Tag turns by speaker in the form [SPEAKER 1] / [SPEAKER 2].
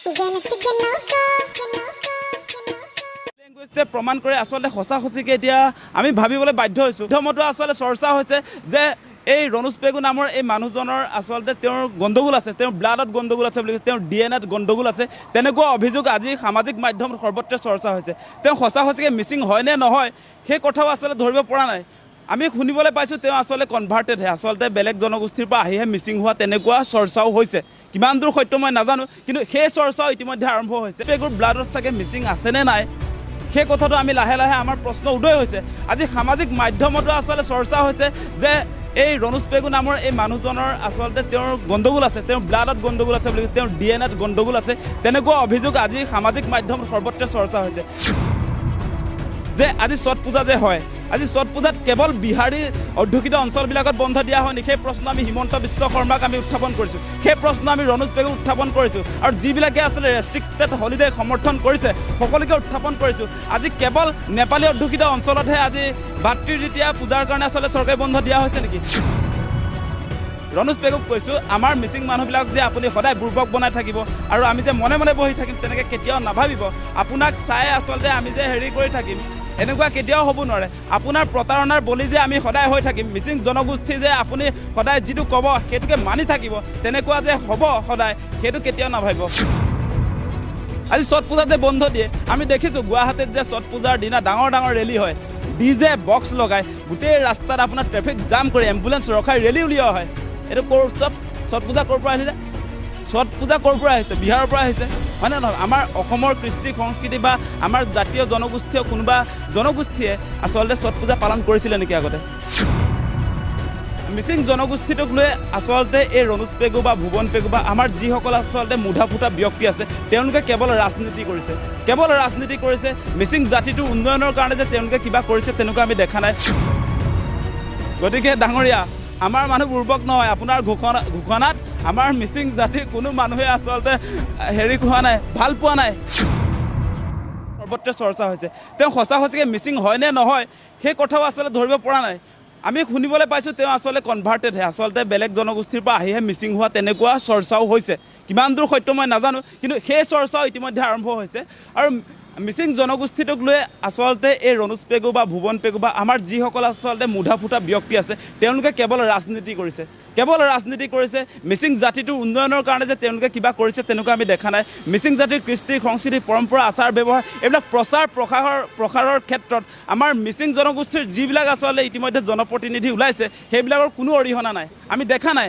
[SPEAKER 1] লেংগুৱেজটোৱে প্ৰমাণ কৰে আচলতে সঁচা সঁচিকৈ এতিয়া আমি ভাবিবলৈ বাধ্য হৈছোঁ। প্ৰথমতে আচলতে চৰ্চা হৈছে যে এই ৰণোজ পেগু নামৰ এই মানুহজনৰ আচলতে তেওঁৰ গণ্ডগোল আছে, তেওঁৰ ব্লাডত গণ্ডগোল আছে বুলি কৈছে, তেওঁৰ ডি এন এত গণ্ডগোল আছে, তেনেকুৱা অভিযোগ আজি সামাজিক মাধ্যমত সৰ্বত্ৰে চৰ্চা হৈছে। তেওঁ সঁচা সঁচিকৈ মিচিং হয় নে নহয় সেই কথাও আচলতে ধৰিব পৰা নাই। আমি শুনিবলৈ পাইছোঁ তেওঁ আচলতে কনভাৰ্টেডহে, আচলতে বেলেগ জনগোষ্ঠীৰ পৰা আহিহে মিচিং হোৱা তেনেকুৱা চৰ্চাও হৈছে। কিমান দূৰ সত্য মই নাজানো, কিন্তু সেই চৰ্চাও ইতিমধ্যে আৰম্ভ হৈছে। পেগুৰ ব্লাডত চাগে মিচিং আছেনে নাই সেই কথাটো আমি লাহে লাহে আমাৰ প্ৰশ্ন উদয় হৈছে। আজি সামাজিক মাধ্যমতো আচলতে চৰ্চা হৈছে যে এই ৰণোজ পেগু নামৰ এই মানুহজনৰ আচলতে তেওঁৰ গণ্ডগোল আছে, তেওঁৰ ব্লাডত গণ্ডগোল আছে বুলি কৈছে, তেওঁৰ ডি এন এত গণ্ডগোল আছে, তেনেকুৱা অভিযোগ আজি সামাজিক মাধ্যমত সৰ্বত্ৰে চৰ্চা হৈছে। যে আজি ছট পূজা যে হয়, আজি ছট পূজাত কেৱল বিহাৰী অধ্যুষিত অঞ্চলবিলাকত বন্ধ দিয়া হয় নেকি, সেই প্ৰশ্ন আমি হিমন্ত বিশ্ব শৰ্মাক আমি উত্থাপন কৰিছোঁ, সেই প্ৰশ্ন আমি ৰণোজ পেগুক উত্থাপন কৰিছোঁ, আৰু যিবিলাকে আচলতে ৰেষ্ট্ৰিক্টেড হলিডে সমৰ্থন কৰিছে সকলোকে উত্থাপন কৰিছোঁ। আজি কেৱল নেপালী অধ্যুষিত অঞ্চলতহে আজি ভাতৃ দ্বিতীয়া পূজাৰ কাৰণে আচলতে চৰকাৰী বন্ধ দিয়া হৈছে নেকি? ৰণোজ পেগুক কৈছোঁ, আমাৰ মিচিং মানুহবিলাক যে আপুনি সদায় বুৰ্বক বনাই থাকিব আৰু আমি যে মনে মনে বহি থাকিম তেনেকৈ কেতিয়াও নাভাবিব। আপোনাক চাই আচলতে আমি যে হেৰি কৰি থাকিম এনেকুৱা কেতিয়াও হ'ব নোৱাৰে। আপোনাৰ প্ৰতাৰণাৰ বলি যে আমি সদায় হৈ থাকিম, মিচিং জনগোষ্ঠী যে আপুনি সদায় যিটো ক'ব সেইটোকে মানি থাকিব তেনেকুৱা যে হ'ব সদায় সেইটো কেতিয়াও নাভাবিব। আজি ছট পূজাত যে বন্ধ দিয়ে, আমি দেখিছোঁ গুৱাহাটীত যে ছট পূজাৰ দিনা ডাঙৰ ডাঙৰ ৰেলী হয়, ডি জে বক্স লগাই গোটেই ৰাস্তাত আপোনাৰ ট্ৰেফিক জাম কৰি এম্বুলেঞ্চ ৰখাই ৰেলী উলিওৱা হয়। এইটো ক'ৰ উৎসৱ? ছট পূজা ক'ৰ পৰা আহিছে? ছট পূজা ক'ৰ পৰা আহিছে? বিহাৰৰ পৰা আহিছে, হয়নে নহয়? আমাৰ অসমৰ কৃষ্টি সংস্কৃতি বা আমাৰ জাতীয় জনগোষ্ঠীয় কোনোবা জনগোষ্ঠীয়ে আচলতে ছট পূজা পালন কৰিছিলে নেকি আগতে? মিচিং জনগোষ্ঠীটোক লৈ আচলতে এই ৰণোজ পেগু বা ভুৱন পেগু বা আমাৰ যিসকল আচলতে মুধা ফুটা ব্যক্তি আছে তেওঁলোকে কেৱল ৰাজনীতি কৰিছে, কেৱল ৰাজনীতি কৰিছে। মিচিং জাতিটোৰ উন্নয়নৰ কাৰণে যে তেওঁলোকে কিবা কৰিছে তেনেকুৱা আমি দেখা নাই। গতিকে ডাঙৰীয়া, আমাৰ মানুহ বুৰ্বক নহয়। আপোনাৰ ঘোষণাত আমাৰ মিচিং জাতিৰ কোনো মানুহে আচলতে হেৰি হোৱা নাই, ভাল পোৱা নাই। সৰ্বত্ৰে চৰ্চা হৈছে তেওঁ সঁচা সঁচিকৈ মিচিং হয় নে নহয় সেই কথাও আচলতে ধৰিব পৰা নাই। আমি শুনিবলৈ পাইছোঁ তেওঁ আচলতে কনভাৰ্টেডহে, আচলতে বেলেগ জনগোষ্ঠীৰ পৰা আহিহে মিচিং হোৱা তেনেকুৱা চৰ্চাও হৈছে। কিমান দূৰ সত্য মই নাজানো, কিন্তু সেই চৰ্চাও ইতিমধ্যে আৰম্ভ হৈছে। আৰু মিচিং জনগোষ্ঠীটোক লৈ আচলতে এই ৰণোজ পেগু বা ভুৱন পেগু বা আমাৰ যিসকল আচলতে মুধা ফুটা ব্যক্তি আছে তেওঁলোকে কেৱল ৰাজনীতি কৰিছে, কেৱল ৰাজনীতি কৰিছে। মিচিং জাতিটোৰ উন্নয়নৰ কাৰণে যে তেওঁলোকে কিবা কৰিছে তেনেকুৱা আমি দেখা নাই। মিচিং জাতিৰ কৃষ্টি সংস্কৃতি পৰম্পৰা আচাৰ ব্যৱহাৰ এইবিলাক প্ৰচাৰ প্ৰসাৰৰ ক্ষেত্ৰত আমাৰ মিচিং জনগোষ্ঠীৰ যিবিলাক আচলতে ইতিমধ্যে জনপ্ৰতিনিধি ওলাইছে সেইবিলাকৰ কোনো অৰিহণা নাই, আমি দেখা নাই।